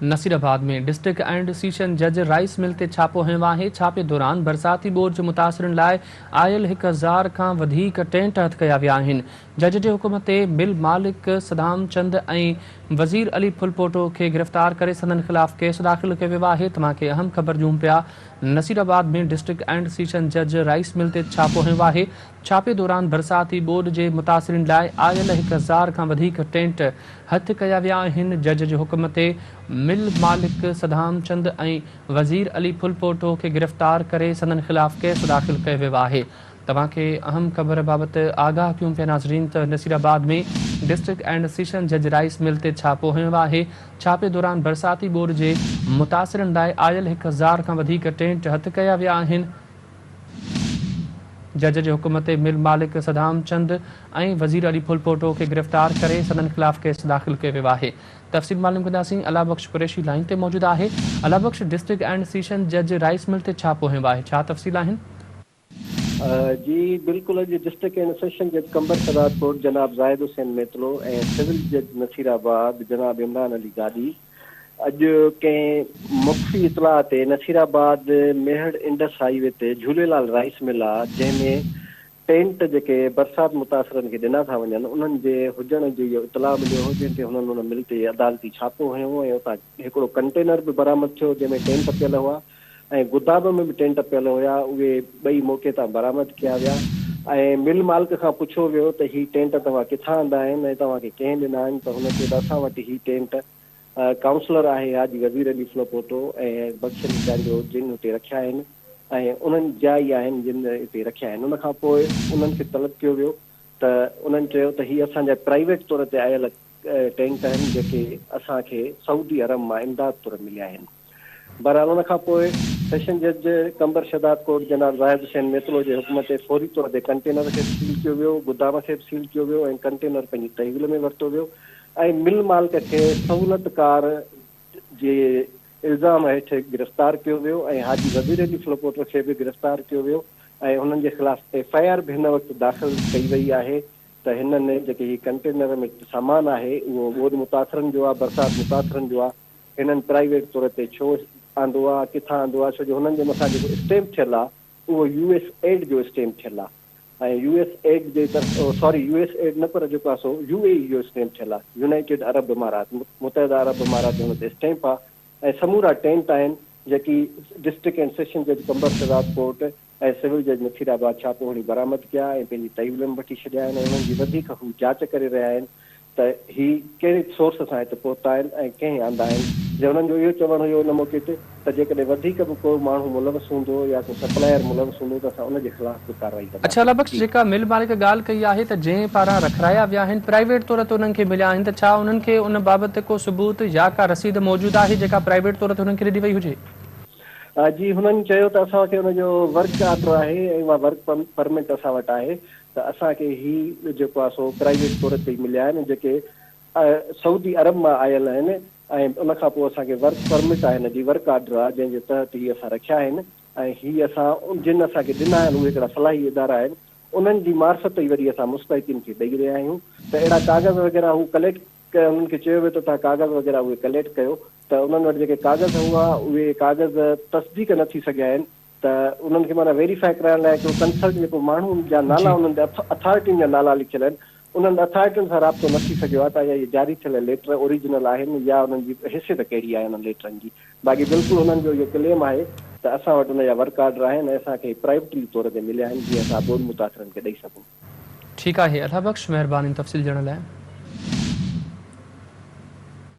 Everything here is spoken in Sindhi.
نصيرآباد ۾ ڊسٽرڪٽ اينڊ سيشن جج رائيس مل تي ڇاپو هنيو آهي، ڇاپي دوران برساتي ٻوڏ جي متاثرن لاء آيل 1000 کان وڌيڪ ٽينٽ هٿ ڪيا ويا آهن، جج جي حڪم تي مل مالڪ صدام چند ۽ وزير علي ڦلپوٽو کي گرفتار ڪري سندن خلاف ڪيس داخل ڪيو ويو آهي، توهان کي اهم خبر ڏيون پيا نصيرآباد ۾ ڊسٽرڪٽ اينڊ سيشن جج رائيس مل تي ڇاپو هنيو آهي، ڇاپي دوران برساتي ٻوڏ جي متاثرين لاء آيل 1000 کان وڌيڪ ٽينٽ هٿ ڪيا ويا آهن، جج جي حڪم تي مل مالڪ صدام چند ۽ وزير علي ڦلپوٽو کي گرفتار ڪري سندن خلاف ڪيس داخل ڪيو ويو آهي. توهان کي اهم خبر بابت آگاهه ڪيون پيا ناظرين ته نصيرآباد ۾ ڊسٽرڪٽ اينڊ سيشن جج رائيس مل تي ڇاپو هنيو آهي، ڇاپي دوران برساتي ٻوڏ جي متاثرن لاء آيل 1000 کان وڌيڪ ٽينٽ هٿ ڪيا ويا آهن. جج جي حڪم تي مل مالڪ صدام چند ۽ وزير علي ڦلپوٽو کي گرفتار ڪري سندن خلاف ڪيس داخل ڪيو ويو آهي. تفصيل معلوم ڪنداسين الله بخش قريشي لائين تي موجود آهي. الله بخش ڊسٽرڪٽ اينڊ سيشن جج رائيس مل تي ڇاپو هنيو آهي ڇا تفصيل آهن؟ جي بلڪل اڄ ڊسٽرڪٽ اينڊ سيشن جج قمبر شهدادڪوٽ جناب زاهد حسين ميتلو ۽ سول جج نصيرآباد جناب عمران علي گاڏهي اڄ ڪنهن مخفي اطلاع تي نصيرآباد ميهڙ انڊس هائي وي تي جهوليلال رائيس مل آ جنهن ۾ ٽينٽ جيڪي برسات متاثرن کي ڏنا ٿا وڃن انهن جي هجڻ جو اهو اطلاع مليو هو جنهن تي هنن ان مل تي عدالتي ڇاپو هنيو ۽ اتان هڪڙو ڪنٽينر به برآمد ٿيو جنهن ۾ ٽينٽ پيل هئا ۽ گدام ۾ به ٽينٽ پيل هيا اهي ٻئي موقعي تان برآمد ڪيا ويا ۽ مل مالڪ کان پڇيو ويو ته هي ٽينٽ توهان ڪٿان آندا آهن ۽ توهان کي ڪنهن ڏنا آهن ته هن چيو ته اسان وٽ هي ٽينٽ ڪائونسلر آهي حاجي وزير علي ڦلپوٽو ۽ بخش علي چانڊيو جن هتي رکيا آهن ۽ انهن جا ئي آهن جن هتي رکيا آهن ان کان پوء انهن کي طلب ڪيو ويو ته انهن چيو ته هي اسان جا پرائيويٽ طور تي آيل ٽينٽ آهن جيڪي اسان کي سعودي عرب مان امداد طور مليا آهن. بهرحال ان کان پوء سيشن جج قمبر شهدادڪوٽ جناب زاهد حسين ميتلو جي حڪم تي فوري طور تي ڪنٽينر کي به سيل ڪيو ويو، گدام کي به سيل ڪيو ويو ۽ ڪنٽينر پنهنجي تحويل ۾ ورتو ويو ۽ مل مالڪ کي سهولتڪار جي الزام هيٺ گرفتار ڪيو ويو ۽ حاجي وزير علي ڦلپوٽو کي به گرفتار ڪيو ويو ۽ هنن جي خلاف ايف I R به هن وقت داخل ڪئي وئي آهي ته هنن جيڪي هي ڪنٽينر ۾ سامان آهي اهو ٻوڏ متاثرن جو آهي، برسات متاثرن جو آهي. هنن پرائيويٽ طور تي ڇو آندو آ، ڪٿان آندو آ، ڇو جو هنن جي مٿان جيڪو اسٽيمپ ٿيل آ اهو يو ايس ايڊ جو اسٽيمپ ٿيل آ ۽ يو ايس ايڊ جي طرف سوري يو ايس ايڊ نه پر جيڪو آ سو يو اي اي جو اسٽيمپ ٿيل آ، يونائيٽيڊ عرب امارات، متحده عرب امارات جو هن تي اسٽيمپ آ ۽ سمورا ٽينٽ آهن جيڪي ڊسٽرڪٽ اينڊ سيشن جج قمبر شهدادڪوٽ ۽ سول جج نصيرآباد ڇاپو هڻي برآمد ڪيا ۽ پنهنجي تحويل ۾ وٺي ڇڏيا آهن ۽ انهن جي وڌيڪ هو جاچ ڪري رهيا آهن ته هي ڪهڙي سورس سان هت پهتا آهن ۽ ڪنهن آندا آهن جي انهن جو اهو چوڻ هيو ان موقعي تي ته جيڪڏهن وڌيڪ به ڪو ماڻهو ملوث هوندو يا ڪو سپلائر ملوث هوندو ته اسان ان جي خلاف به ڪارروائي اڇا الله ڪنداسين. بخش جي. جيڪا مل مالڪ ڳالهه ڪئي آهي ته جنهن پاران رکرايا ويا آهن پرائيويٽ طور تي انهن کي مليا آهن ته ڇا انهن کي ان بابت ڪو ثبوت يا ڪا رسيد موجود آهي جيڪا پرائيويٽ طور تي انهن کي ڏني وئي هجي؟ جي هنن چيو ته اسان کي ان جو ورڪ آرڊر آهي ۽ اها ورڪ پرمٽ اسان وٽ آهي ته اسان کي هي جيڪو آهي سو پرائيويٽ طور تي ئي مليا آهن جيڪي سعودي عرب مان آيل آهن ۽ ان کان پوء اسان کي ورڪ پرمٽ آهي هن جي ورڪ آرڊر آهي جنهن جي تحت هي اسان رکيا آهن ۽ هي اسان جن اسان کي ڏنا آهن اهي هڪڙا فلاحي ادارا آهن انهن جي معرفت ئي وري اسان مستحقين کي ڏئي رهيا آهيون ته اهڙا ڪاغذ وغيره هو ڪليڪٽ انهن کي چيو ويو ته توهان ڪاغذ وغيره اهي ڪليڪٽ ڪيو ته انهن وٽ جيڪي ڪاغذ هئا اهي ڪاغذ تصديق نه ٿي سگهيا آهن ته انهن کي معنيٰ ويريفائي ڪرائڻ لاء هڪڙو ڪنسلٽ جيڪو ماڻهن جا نالا انهن تي اٿارٽين جا نالا لکيل آهن انهن اٿارٽين سان رابطو نه ٿي سگهيو آهي ته آيا اهي جاري ٿيل ليٽر اوريجنل آهن يا انهن جي حيثيت ڪهڙي آهي انهن ليٽرن جي باقي بلڪل انهن جو اهو ڪليم آهي ته اسان وٽ ان جا ورڪ آرڊر آهن ۽ اسان کي پرائيوٽلي طور تي مليا آهن جيئن اسان ٻوڏ متاثرن کي ڏئي سگهون. ٺيڪ آهي الله بخش مهرباني تفصيل ڏيڻ لاء.